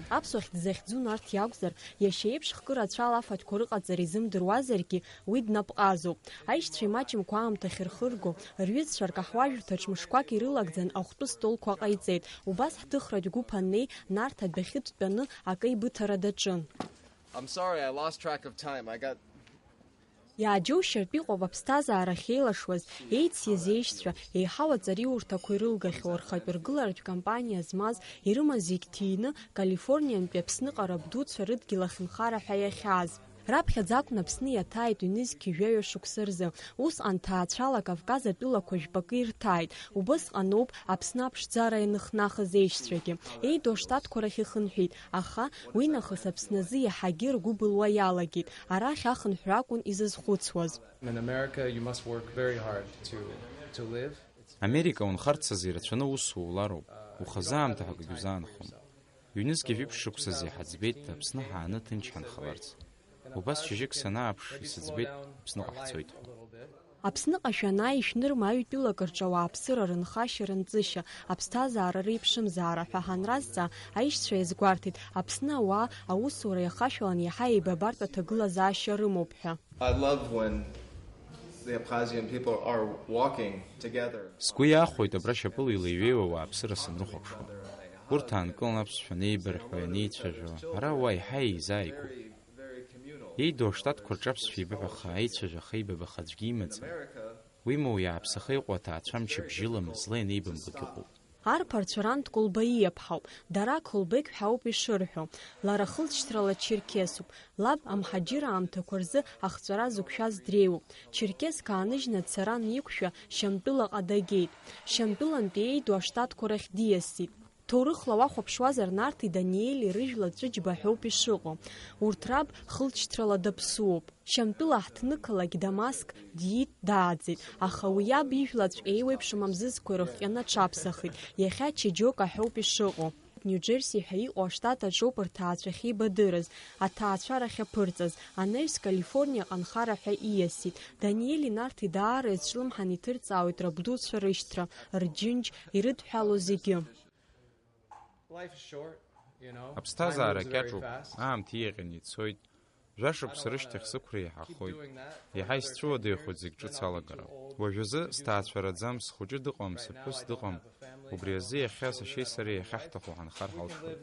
Аԥсуа хьӡ захьӡу Нарҭ иакәзар, иашьа еиԥш хкы рацәала афатәқәа рыҟаҵара изымдыруазаргьы, уи днапҟазоуп. Аишьцәа имаҷымкәа аамҭа ахьырхырго, рҩызцәа ркаҳуажәырҭаҿ мышқәак ирылагӡан ахәтәы столқәа ҟаиҵеит. Убас ҳҭыхратә гәыԥ аннеи, Нарҭ адәахьы дтәаны акы аибыҭара даҿын. I'm sorry, I lost track of time. I got Иааџьоушьартә иҟоуп аԥсҭазаара ахьеилашуаз, еициз еишьцәа, еиҳау аҵариурҭақәа ирылгахьоу, рхатә ргыларатә кампаниа змаз, ирымаз зегь ҭины, Калифорниантәи Аԥсныҟа рабдуцәа рыдгьыл ахь нхара ҳәа иахьааз. Раԥхьаӡа акәын Аԥсны иаҭааит ҩнызқьи жәаҩа шықәса рзы. Усҟан ҭаацәала Кавказ атәылақәа жәпакы ирҭааит. Убысҟаноуп Аԥсны аԥшӡара ианыхнахыз еишьцәагьы. Еидоу аштатқәа рахь ихынҳәит, аха уи нахыс Аԥсны азы иаҳагьы ргәы былуа иалагеит. Арахь ахынҳәра акәын изызхәыцуаз. In America, you must work very hard to, to live. Америка унхарц азы ирацәаны аус уулароуп, ухазы аамҭа ҳәа акгьы узаанхом. Ҩнызқьи жәиԥшь шықәсазы иҳаӡбеит Аԥсны ҳааны ҭынч ҳанхаларц. Убас шьыжьык санааԥш, исыӡбеит Аԥсныҟа ҳцоит ҳәа. Аԥсныҟа шәанааи, шәнырма аҩтәылак рҿы ауааԥсыра рынхашьа-рынҵышьа, аԥсҭазаара реиԥшымзаара ҳәа ҳанразҵаа, аишьцәа иазгәарҭеит, Аԥсны ауаа аусура иахашәалан иаҳа еибабартә аҭагылазаашьа рымоуп ҳәа. I love when the Abkhazian people are walking together. Сгәы иахәоит абра шьапыла илеиҩеиуа ауааԥсыра санрыхәаԥшуа. Урҭ аанкыланы аԥсшәа анеибырҳәо, ианеицәажәо, ара уа еиҳа еизааигәоуп. Иеидоу аштатқәа рҿы аԥсшәа еибыҳәаха, аицәажәаха, еибабаха аӡәгьы имаӡам. Уимоу, иааԥсаха иҟоу аҭаацәа мчыбжьыла мызла ианеибамбогь ыҟоуп. Арԥарцәа ран Ткәылбаиа ԥҳауп, дара Қылбеқь ҳәа ауп ишырҳәо. Лара хылҵшьҭрала черкесуп. Лаб амҳаџьыр аамҭақәа рзы ахҵәара зықәшәаз дреиуоуп. Черкесск ааныжьны дцаран иқәшәа, Шьамтәылаҟа дагеит. Шьамтәылантәи еиду аштатқәа рахь диасит. Ҭоурыхла уахәаԥшуазар, Нарҭи Даниели рыжәла Ҵәыџьба ҳәоуп ишыҟоу. Урҭ раб хылҵшьҭрала даԥсуоуп. Шьамтәыла ҳҭнықалақь Дамаск диит, дааӡеит, аха уи иаб ижәлаҵә еиуеиԥшым амзызқәа ирыхҟьаны аҽаԥсахит, иахьа Чеџьока ҳәоуп ишыҟоу. Нью-Џерси ҳәа иҟоу аштат аҿоуп рҭаацәа ахьеибадырыз, аҭаацәа рахь аԥырҵаз, анаҩс Калифорниаҟа нхара ҳәа ииасит. Даниели Нарҭи даара изҿлымҳан иҭырҵаауеит рабдуцәа рышьҭра, рџьынџь, ирыдҳәалоу зегьы. Life is short, you know. Time moves very fast. Аԥсҭазаара кьаҿуп, аамҭа ииаҟьаны ицоит. Жәашықәса рышьҭахь сықәра еиҳахоит. Иаҳа исцәыуадаҩхоит зегь ҿыц алагара. Уажәазы сҭаацәараӡам, схәыҷы дыҟам, сыԥҳәыс дыҟам. Убри азы иахьа сашьеи сареи иахьаҳҭаху ҳанхар ҳалшоит.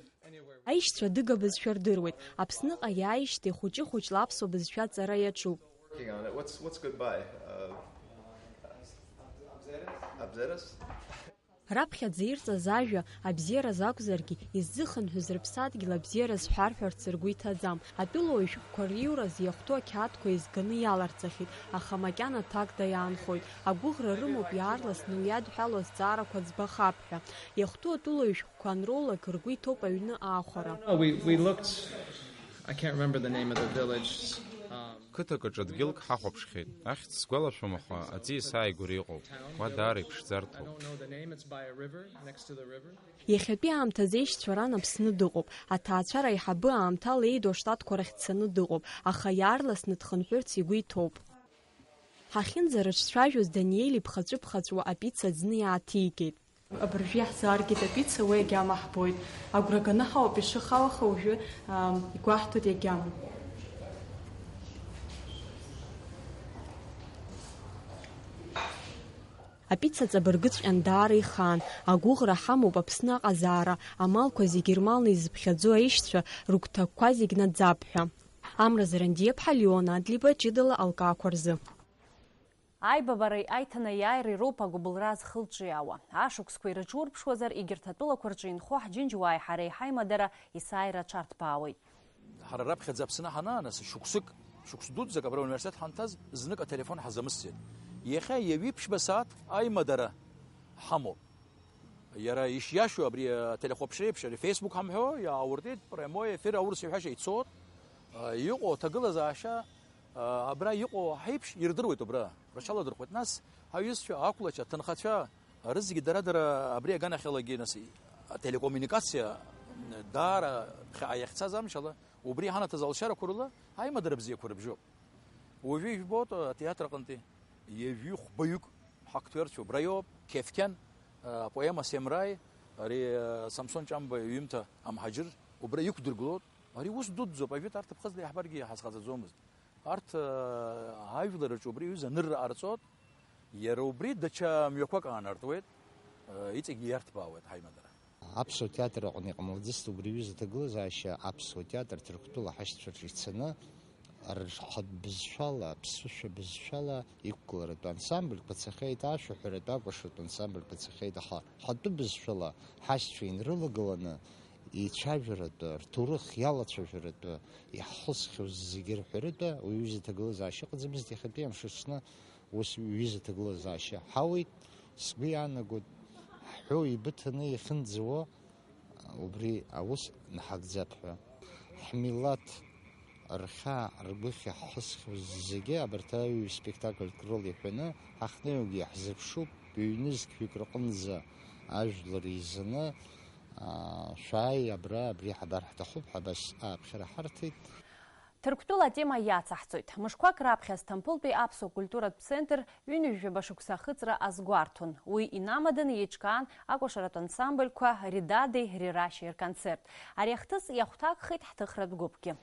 Аишьцәа адыга бызшәа рдыруеит. Аԥсныҟа иааижьҭеи хәыҷы-хәыҷла аԥсуа бызшәа аҵара иаҿуп. Working on it. What's, what's goodbye? Uh, Abzeres? Раԥхьаӡа ирҵаз ажәа, абзиараз акәзаргьы, иззыхынҳәыз рыԥсадгьыл абзиараз ҳәарҳәарц ргәы иҭаӡам. Атәылауаҩ шәҟәқәа риураз иахәҭоу ақьаадқәа еизганы иаларҵахьеит, аха макьана ҭакда иаанхоит. Агәыӷра рымоуп иаарласны уи иадҳәалоу азҵаарақәа ӡбахап ҳәа. Иахәҭоу атәылауаҩ шәҟәқәа анроулак ргәы иҭоуп аҩны аахәара. No, we, we looked, I can't remember the name of the village. Um, Қыҭак аҿы дгьылк ҳахәаԥшхьеит. Ахьӡ сгәалашәом, аха аҵиас ааигәара иҟоуп. Уа даара иԥшӡарҭоуп. I don't know the name, it's by a river, next to the river. Иахьатәи аамҭазы аишьцәа ран Аԥсны дыҟоуп. Аҭаацәара аиҳабы аамҭала еидоу аштатқәа рахь дцаны дыҟоуп, аха иаарласны дхынҳәырц игәы иҭоуп. Ҳахьынӡарыҿцәажәоз Даниел иԥхаҵәы-ԥхаҵәуа апицца ӡны иааҭигеит. Абыржәы иаҳзааргеит апицца, уи агьама ҳбоит. Агәра ганы ҳауп ишыхау, аха уажәы, ам, игәаҳҭоит иагьама. Апицца ҵабыргыҵәҟьан даара ихаан, агәыӷра ҳамоуп Аԥсны аҟазаара, амалқәа зегьы рмалны изыԥхьаӡо аишьцәа рыгәҭакқәа зегь наӡап ҳәа. Амра Зарандиаԥҳа, Леон Адлиба, ҷыдала алкаақәа рзы. Аибабареи аиҭанеиааиреи роуп агәыбылра зхылҿиаауа. Ашықәсқәа ирыҽурԥшуазар, егьырҭ атәылақәа рҿы инхо ҳџьынџьуааи ҳареи ҳаимадара есааира аҽарҭбаауеит. Ҳара раԥхьаӡа Аԥсны ҳанааныс, шықәсык, шықәс дуӡӡак абра ауниверситет ҳанҭаз, знык ателефон ҳазамысӡеит. Иахьа ҩажәи ԥшьба сааҭ аимадара ҳамоуп. Иара ишиашоу абри ателехәаԥшреиԥш, ари Facebook ҳамҳәо, иаауртит, прямой эфир аурыс иҳәашьа ицоит. Иҟоу аҭагылазаашьа, абра иҟоу ҳаиԥш ирдыруеит убра, рҽаладырхәуеит. Нас ҳаҩызцәа, ақәлацәа, аҭынхацәа, рызегьы дара-дара абри аганахьалагьы, нас, ателекоммуникациа даара ԥхьаҟа иахьцаз амшала, убри иҳанаҭаз алшарақәа рыла аимадара бзиақәа рыбжьоуп. Уажәы ижәбоит, атеатр аҟынтәи ҩажәи хәбаҩык ҳактәи рцәоуп. Раиоуп, Кефкен, апоема Семраи, ари, Самсон Ҷамба иҩымҭа Амҳаџьыр, убра иқәдыргылоит. Ари ус дуӡӡоуп, ажәытә арҭ ԥхыӡла иаҳбаргьы ҳазхаҵаӡомызт. Арҭ, ажәлар рҿы убри аҩыза анырра ҟарҵоит, иара убри даҽа мҩақәак аанартуеит, иҵегь иарҭбаауеит ҳаимадара. Аԥсуа театр аҟны иҟамлаӡацт убри аҩыза аҭагылазаашьа, аԥсуа театр Ҭырқәтәыла ҳашьцәа рҿы ицаны, рхатә бызшәала, аԥсышәа бызшәала иқәгыларатәы ансамбльқәа цахьеит, ашәаҳәаратәы, акәашаратәы ансамбльқәа цахьеит, аха ҳатәы бызшәала ҳашьцәа инрылагыланы, еицәажәаратәы, рҭоурых иалацәажәаратәы, иаҳхысхьоу зегьы рҳәаратәы уи аҩыза аҭагылазаашьа ыҟаӡамызт, иахьатәи амш аҽны ус ҩыза ҭагылазаашьа ҳауеит, сгәы иаанагоит, ҳҳәоу еибыҭаны иахьынӡауа убри аус наҳагӡап ҳәа. Ҳмилаҭ рхьаа, ргәыхь иаҳхысхьоу зегьы абарҭ аҩ спектакльк рыла иҳәаны ҳахнеиуагьы иаҳзыԥшуп, ҩ-нызқьҩык рҟынӡа ажәлар еизаны, аа, шәааи, абра, абри ҳабар ҳҭахуп ҳәа абас ааԥхьара ҳарҭеит. Ҭырқәтәыла атема иацаҳҵоит. Мышқәак раԥхьа Сҭампылтәи аԥсуа культуратә центр ҩынҩажәаба шықәса ахыҵра азгәарҭон. Уи инамаданы еиҿкаан акәашаратә ансамбльқәа Ридадеи Рирашьеи рконцерт. Ари ахҭыс иахәҭакхеит ҳҭыхратә гәыԥгьы.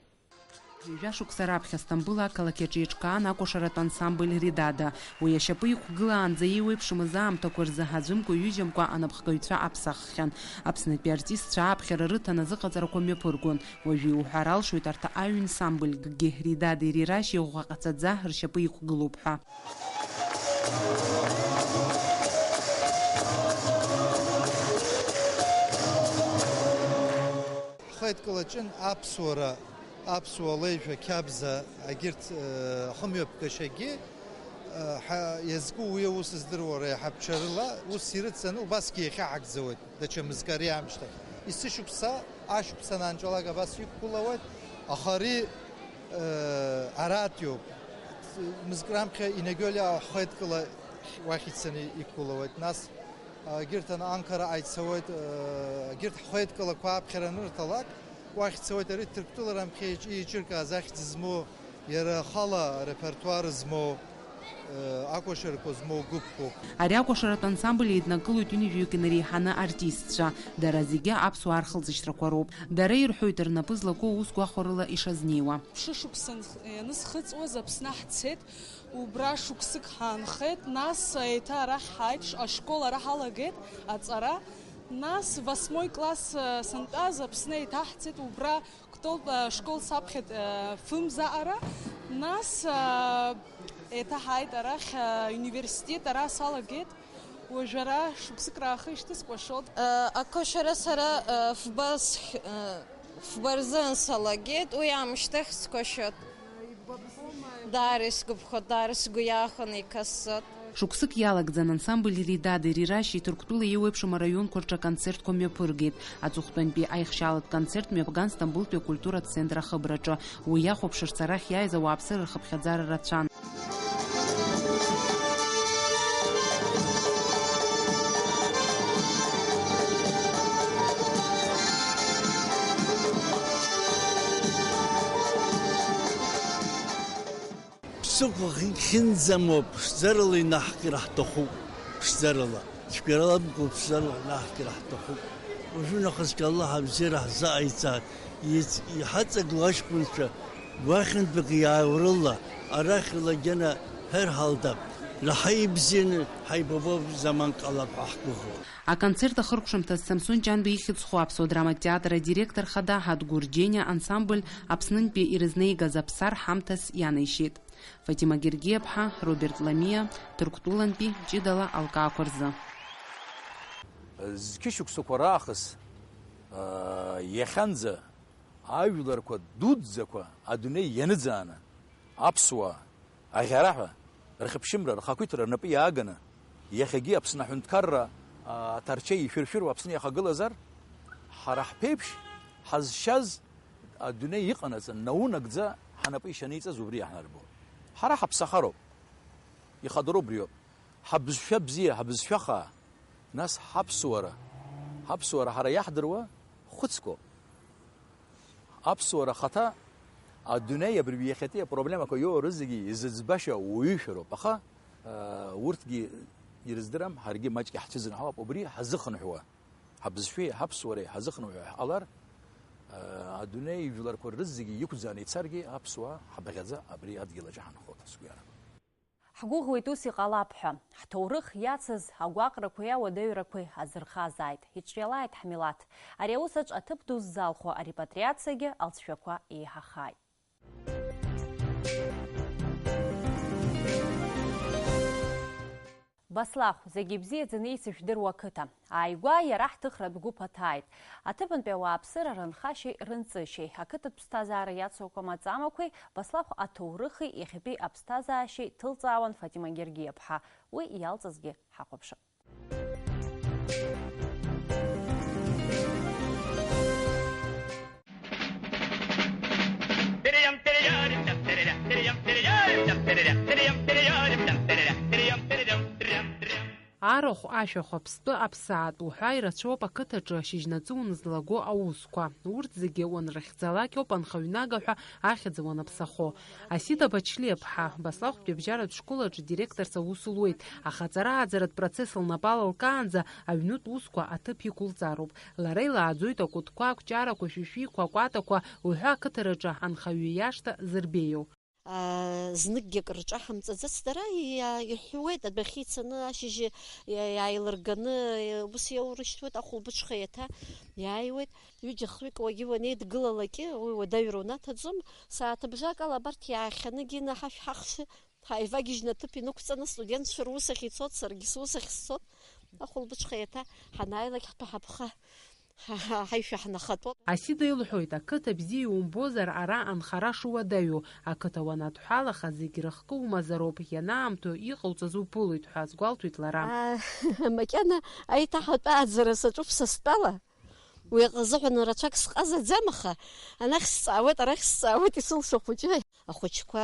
Ҩажәа шықәса раԥхьа Сҭампыл ақалақь аҿы еиҿкаан акәашаратә ансамбль Ридада. Уи ашьапы иқәгылаанӡа еиуеиԥшымыз аамҭақәа рзы ҳаӡәымкәа-ҩыжьамкәа анапхгаҩцәа аԥсаххьан. Аԥснытәи артистцәа ааԥхьара рыҭан азыҟаҵарақәа мҩаԥыргон. Уажәы иуҳәар алшоит арҭ аҩ-нсамбльгьы, Ридади Рирашьи ӷәӷәа ҟаҵаӡа ршьапы иқәгылоуп ҳәа. Ҳхеидкылаҷын аԥсуара, аԥсуа леишәа, қьабза, агьырҭ, э, ахымҩаԥгашьагьы, э, ҳа-, иазку уи аус здыруа реиҳабцәа рыла ус ирыццаны убасгьы иахьаҳагӡауеит. Даҽа мызкы ари аамышьҭахь. Есышықәса, ашықәсан анҵәалак абас иқәгылауеит, аха ари, э, аратәиоуп. Мызк раԥхьа Инагьолиа ахеидкыла уахь ицаны иқәгылауеит. Нас, э, егьырҭ ан-, анкара ааицауеит, э, егьырҭ ҳхеидкылақәа аԥхьара анырҭалак, уахь ицауеит ари Ҭырқәтәыла раԥхьа иаҿ-, еиҿыркааз ахьӡ змоу, иара ахала арепертуар змоу. Акәашарақәа змоу гәыԥқәоуп. Ари акәашаратә ансамбль еиднакылоит ҩынҩажәаҩык инареиҳаны артистцәа. Дара зегьы аԥсуаа рхылҵышьҭрақәа роуп. Дара ирҳәоит, рнапы злаку аус гәахәарыла ишазнеиуа. Ԥшышықәса нх-, ианысхыҵуаз Аԥсны ҳцеит, убра шықәсык ҳаанхеит, нас еиҭа арахь ҳааит, ш-, ашкол ара ҳалагеит аҵара, нас восьмой класс, э, сантәаз Аԥсны еиҭаҳцеит, убра Кәтол, э, школ саԥхьеит, э, фымзаара, нас, э, еиҭа ҳааит арахь, э, университет ара салагеит, уажә ара шықәсык раахижьҭеи скәашоит. Э, акәашара сара, э, фба схь-, э, фба рзын салагеит, уи аамышьҭахь скәашоит. Даара исгәаԥхоит, даара сгәы иахәаны икассоит. Шықәсык иалагӡан ансамбль Ридада Рирашьи Ҭырқәтәыла еиуеиԥшым араионқәа рҿы аконцертқәа мҩаԥыргеит. Аҵыхәтәантәи аихшьалатә концерт мҩаԥган Стамбултәи акультуратә центр ахыбраҿы. Уи иахәаԥшырц арахь иааиз ауааԥсыра рхыԥхьаӡара рацәан. Ԥсыхәа хьынӡамоуп, ԥшӡарала инаҳкыр ҳҭахуп, ԥшӡарала. Цәгьарала акәым, ԥшӡарала инаҳкыр ҳҭахуп. Уажәы нахысгьы Аллаҳ абзиара ҳзаҟаиҵааит. Иц-, иҳаҵагылоу аҷкәынцәа гәахьынтәык иааурыла, арахь лагьана ҳәар ҳалдап. Раҳа ибзианы ҳаибабап, заманк ҟалап ҳәа ҳгәыӷуа. Аконцерт ахыркәшамҭаз Самсон Ҷанба ихьӡ зху аԥсуа драматә театр адиректор хада Ҳадгәыр Џьениа ансамбль Аԥснынтәи ирызнеигаз Аԥсар ҳамҭас ианеишьеит. Фатима Гергиаԥҳа, Роберт Ламиа, Ҭырқәтәылантәи ҷыдала алкаақәа рзы. Зқьышықәсақәа раахыс, аа, иахьанӡа ажәларқәа дуӡӡақәа адунеи ианыӡааны, аԥсуаа, аӷьараҳәа, рхьыԥшымра, рхақәиҭра рнапы иааганы, иахьагьы Аԥсны аҳәынҭқарра, аа, аҭарчеи ишәыршәыруа Аԥсны иахагылазар, ҳара ҳԥеиԥш ҳазшаз адунеи иҟанаҵан, наунагӡа ҳнапы ишьаниҵаз убри иаҳнарбо. Ҳара ҳаԥсахароуп. Ихадароу убриоуп. Ҳабызшәа бзиа, ҳабызшәа хаа. Нас ҳаԥсуара. Ҳаԥсуара ҳара иаҳдыруа хәыцкоуп. Аԥсуара ахаҭа адунеи абри иахьатәи апроблемақәа иоуа рызегьы изыӡбаша уаҩышәароуп. Аха, аа, урҭгьы ирыздырам, ҳаргьы маҷк иаҳцәыӡын ҳауп, убри ҳазыхынҳәуа. Ҳабызшәеи ҳаԥсуареи ҳазыхынҳәуа ҳҟалар, аа, адунеи ижәларқәа рызегьы иқәӡааны ицаргьы аԥсуаа ҳабӷьаӡа абри адгьыл аҿы ҳанхоит, сгәы иаанагоит. Ҳгәыӷуеит ус иҟалап ҳәа. Ҳҭоурых иацыз агәаҟрақәеи ауадаҩрақәеи азырхазааит, иҿиалааит ҳмилаҭ. Ари аус аҿы аҭыԥ ду ззалху арепатриациагьы алҵшәақәа еиҳахааит. Баслахә, зегьы ибзиаӡаны исыжәдыруа ақыҭа. Ааигәа иара ҳҭыхратә гәыԥ аҭааит. Аҭыԥантәи ауааԥсыра рынхашьеи рынҵышьеи, ақыҭатә ԥсҭазаара иацу акәамаҵамақәеи, Баслахә аҭоурыхи иахьатәи аԥсҭазаашьеи ҭылҵаауан Фатима Гергиаԥҳа. Уи иалҵызгьы ҳахәаԥшып. Арахә, ашәахә, аԥстәы, аԥсаатә уҳәа ирацәоуп ақыҭаҿы ашьыжьнаҵы унызлаго аусқәа. Урҭ зегьы уанрыхьӡалак ауп анхаҩнага ҳәа ахьӡ уанаԥсахо. Асида Бачлиаԥҳа, Баслахәтәи абжьаратә школ аҿы директорс аус луеит, аха аҵара-ааӡаратә процесс лнапала лкаанӡа аҩнытә усқәа аҭыԥ иқәылҵароуп. Лара илааӡоит акәытқәа, ақәҷарақәа, шәишәиқәа, акәатақәа уҳәа ақыҭараҿы анхаҩы иашҭа зырбеиоу. Зныкгьы акыр ҿаҳамҵаӡац дара, иа-, иҳәуеит, адәахьы ицаны ашьыжьы иа-, иааилырганы, ус иаурышьҭуеит, ахәылбыҽха еиҭа иааиуеит. Ҩыџьа-хҩык уагьы уанеидгылалакгьы, уи уадаҩра унаҭаӡом. Сааҭыбжак ала абарҭ иаахьаныгьы ины ҳашә ҳахшәы, ҳаивагьежьны аҭыԥ инықәҵаны, астудентцәа рус ахь ицот, саргьы сус ахь сцот. Ахәылбыҽха еиҭа ҳанааилак ҳтәы ҳаԥха, ҳа-, ҳа-, ҳаишәа ҳнахатәот. Асида илҳәоит, ақыҭа бзиа иумбозар, ара анхара шуадаҩу, ақыҭа уанадҳәалаха, зегь рыхкы умазароуп, ианаамҭоу иҟауҵаз уԥылоит ҳәа азгәалҭоит лара. Аа, макьана аиҭаҳатәааӡара саҿуп са стәала. Уи азыҳәан рацәак сҟазаӡам, аха анахь сҵаауеит, арахь сҵаауеит, исылшо хәыҷы. Ахәыҷқәа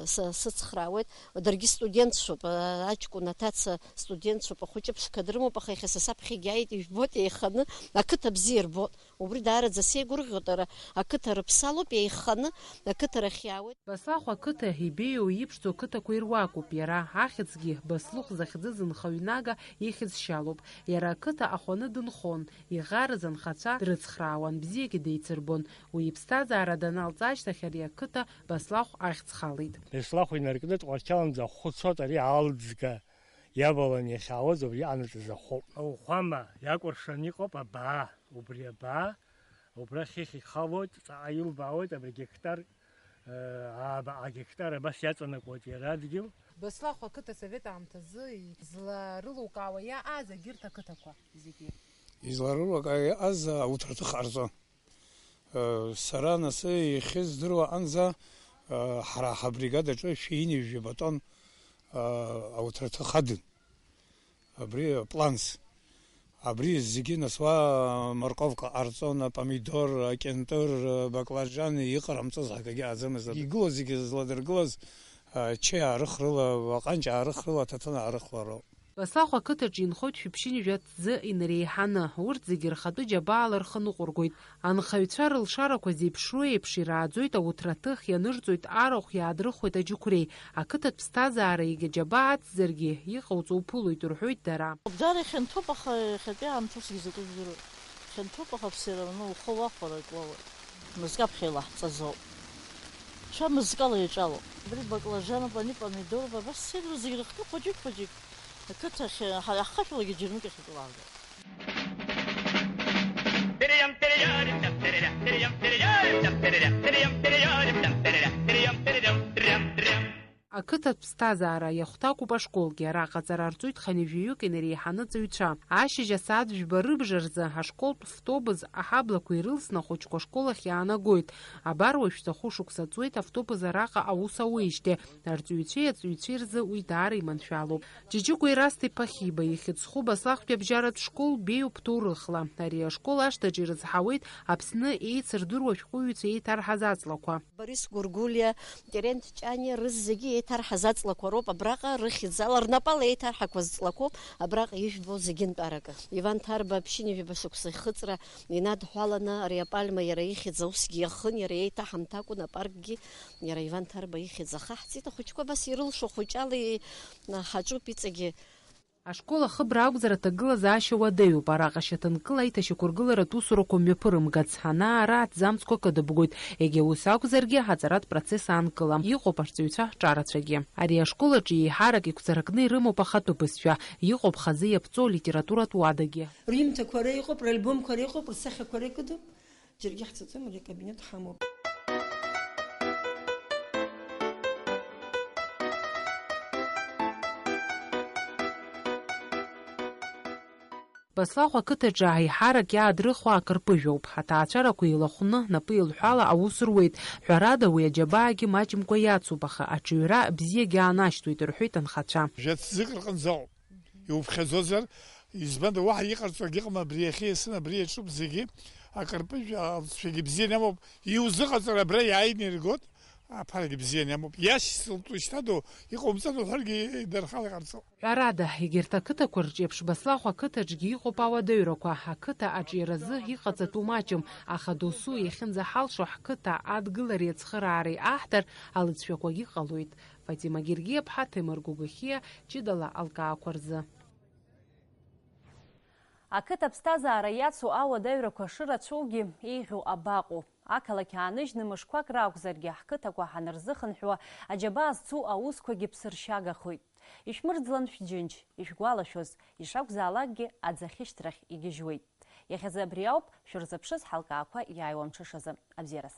са-, сыцхраауеит, даргьы студентцәоуп, аҷкәын аҭаца студентцәоуп, ахәыҷы ԥшқа дрымоуп, аха иахьа са саԥхьагьы ааит, ижәбоит, еиханы, ақыҭа бзиа рбоит. Убри даараӡа сеигәырӷьоит, ара ақыҭа рыԥсалоуп, еиханы, ақыҭа рахь иаауеит. Баслахә ақыҭа ибеиоу иԥшӡоу ақыҭақәа ируакуп иара, ахьӡгьы Баслыхә захьӡыз нхаҩнага ихьӡшьалоуп. Иара ақыҭа ахәаны дынхон, иӷарыз анхацәа дрыцхраауан, бзиагьы деицырбон. Уи иԥсҭазаара даналҵ ашьҭахь ари ақыҭа Баслахә ахьӡ халеит. Беслахә инаркны Тҟәарчаланӡа ахәы цоит, ари аалыҵга иавалан иахьаауаз убри анаҵ азы ахәоуп. Ауахәама иакәыршан иҟоуп абаа, убри абаа, убра хыхь ихалоит, ҵаҟа илбаауеит, абри гектар, ааба агектар абас иаҵанакуеит иара адгьыл. Баслахә ақыҭа асовет аамҭазы изларылукаауа иааз егьырҭ ақыҭақәа зегьы. Изларылукаауа иааз ауҭраҭых ҟарҵон. Сара анасы ихьыздыруа анӡа, ҳара ҳабригадаҿы шәи ҩынҩажәи батон ауҭраҭых адын. Абри планс. Абри зегьы нас уа морковка ҟарҵон, апомидор, акьынтыр, баклажан, иҟарымҵоз акгьы ааӡамызт. Игылоз зегьы зладыргылаз, чеи аарыхрыла, аҟанҷ аарыхрыла, аҭаҭын аарыхлароуп. Баслахә ақыҭаҿы инхоит шәиԥшьынҩажәа ҭӡы инареиҳаны, урҭ зегьы рхатәы џьабаала рхы ныҟәыргоит. Анхаҩцәа рылшарақәа зеиԥшроу еиԥш ирааӡоит ауҭраҭых, ианырҵоит арахә, иаадрыхуеит аџьықәреи. Ақыҭатә ԥсҭазаара егьа џьабаа ацзаргьы, иҟауҵо уԥылоит, рҳәоит дара. Даара ихьанҭоуп, аха иахьатәи аамҭа усгьы закәу жәдыруеит. Хьанҭоуп, аха все равно ухы уахәар акы уауеит. Мызкы аԥхьа илаҳҵазоуп. Цәа мызкала иаҿалоуп. Абри баклажануп, ани помидоруп, абас сеидру зегь рыхтәы хәыҷык-хәыҷык. Ақыҭахь, ҳа-, ҳхашәалагьы џьармыкьахь икылааӡоит. Ақыҭатә ԥсҭазаара иахәҭакуп ашколгьы, араҟа аҵара рҵоит хынҩажәаҩык инареиҳаны ҵаҩцәа. Ашьыжь асааҭ жәба рыбжа рзы ашколтә втобус аҳаблақәа ирылсны ахәыҷқәа ашкол ахь иаанагоит. Абар уажәшьҭа хәышықәса ҵуеит автобус араҟа аус ауеижьҭеи. Арҵаҩцәеи аҵаҩцәеи рзы уи даара иманшәалоуп. Ҷыҷыкәа Ерасҭ-иԥа Хиба ихьыӡ зху Баслахәтәи абжьаратә школ беиоуп ҭоурыхла. Ари ашкол ашҭаҿы ирызҳауеит Аԥсны еицырдыруа ашәҟәыҩҩцәа еиҭарҳаз аҵлақәа. Борис Гәыргәлиа, Терент Ҷаниа рызегьы еиҭарҳаз аҵлақәа роуп абраҟа рыхьӡала, рнапала еиҭарҳақәаз ҵлақәоуп абраҟа ижәбо зегьынтә аракы. Иван Ҭарба ԥшьынҩажәаба шықәса ихыҵра инадҳәаланы ари апальма иара ихьӡ аусгьы иахын, иара иеиҭаҳамҭакәын апаркгьы. Иара Иван Ҭарба ихьӡ ахаҳҵеит, ахәыҷқәа абас ирылшо хәыҷала и-, ҳаҿуп иҵегьы. Ашкол ахыбра акәзар, аҭагылазаашьа уадаҩуп. Араҟа шьаҭанкыла аиҭашьақәыргыларатә усурақәа мҩаԥырымгац, ана-ара аҭӡамцқәа кыдыбгоит. Егьа ус акәзаргьы, аҵаратә процесс аанкылам. Иҟоуп арҵаҩцәа ҿарацәагьы. Ари ашкол аҿы еиҳарак игәцаракны ирымоуп ахатәы бызшәа, иҟоуп хазы иаԥҵоу алитературатә уадагьы. Рҩымҭақәа реиҟоуп, ральбомқәа реиҟоуп, рсахьақәа реикыдуп. Џьаргьы ҳцаӡом, ари акабинет ҳамоуп. Баслахә ақыҭаҿы аиҳарак иаадырхуа акырпыжәоуп. Аҭаацәарақәа еилахәны, напы еилҳәала аус руеит. Ҳәарада, уи аџьабаагьы маҷымкәа иацуп, аха аҽаҩра бзиагьы аанашьҭуеит, рҳәеит анхацәа. Жәа-ҭӡык рҟынӡа ауп. Иуԥхьаӡозар, избанда, уаҳа иҟарҵо акгьы ыҟам, абри иахьа иасын абри иаҿуп зегьы, акырпыжә алҵшәагьы бзианы иамоуп, иузыҟаҵар абра иааины иргоит, аԥарагьы бзианы иамоуп, иашьцылт ушьҭадоу, иҟоумҵан уҳәаргьы идырхала иҟарҵо. Ҳәарада, егьырҭ ақыҭақәа рҿеиԥш Баслахә ақыҭаҿгьы иҟоуп ауадаҩрақәа, ақыҭа аҿиаразы иҟаҵатәу маҷым, аха досу иахьынӡаҳалшо ҳқыҭа адгылареи ацхыраареи аҳҭар алыҵшәақәагьы ҟалоит. Фатима Гергиаԥҳа, Ҭемыр Гогохиа, ҷыдала алкаақәа рзы. Ақыҭа аԥсҭазаара иацу ауадаҩрақәа шырацәоугьы еиӷьу абаҟоу? Ақалақь ааныжьны мышқәак ракәзаргьы, ҳқыҭақәа ҳанырзыхынҳәуа, аџьабаа зцу аусқәагьы ԥсыршьагахоит. Ишәмырӡлан шәџьынџь, ишәгәалашәоз, ишакәзаалакгьы аӡахьышьҭрахь игьежьуеит. Иахьазы абри ауп, шәырзыԥшыз ҳалкаақәа иааиуа амҽышазы. Абзиараз.